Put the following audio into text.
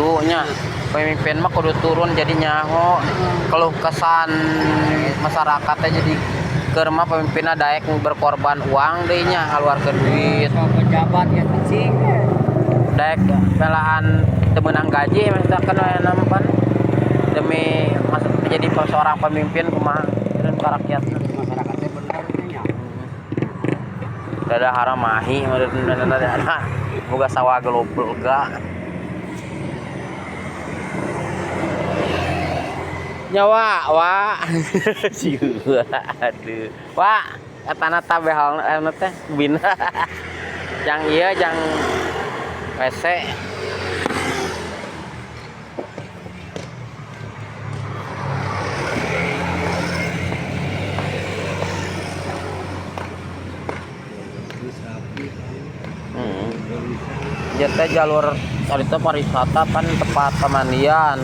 Kitu nya. Pemimpin mah kudu turun jadi nyaho keluh kesan masyarakatnya, jadi keur mah pemimpinna daek berkorban uang deui nya, ngaluarkeun duit. Sok pejabat ya cicing. Daek belaan teu meunang gaji misalkan aya pan demi masuk menjadi seorang pemimpin, kumaha turun ka rakyat. Masyarakatnya bener nya. Dada haramahi meureun boga sawah gelobelga nyawa wa. Aduh wa, etana tabehal anu teh bina jang ieu jang WC. Ieu teh jalur harita pariwisata pan, tempat pemandian.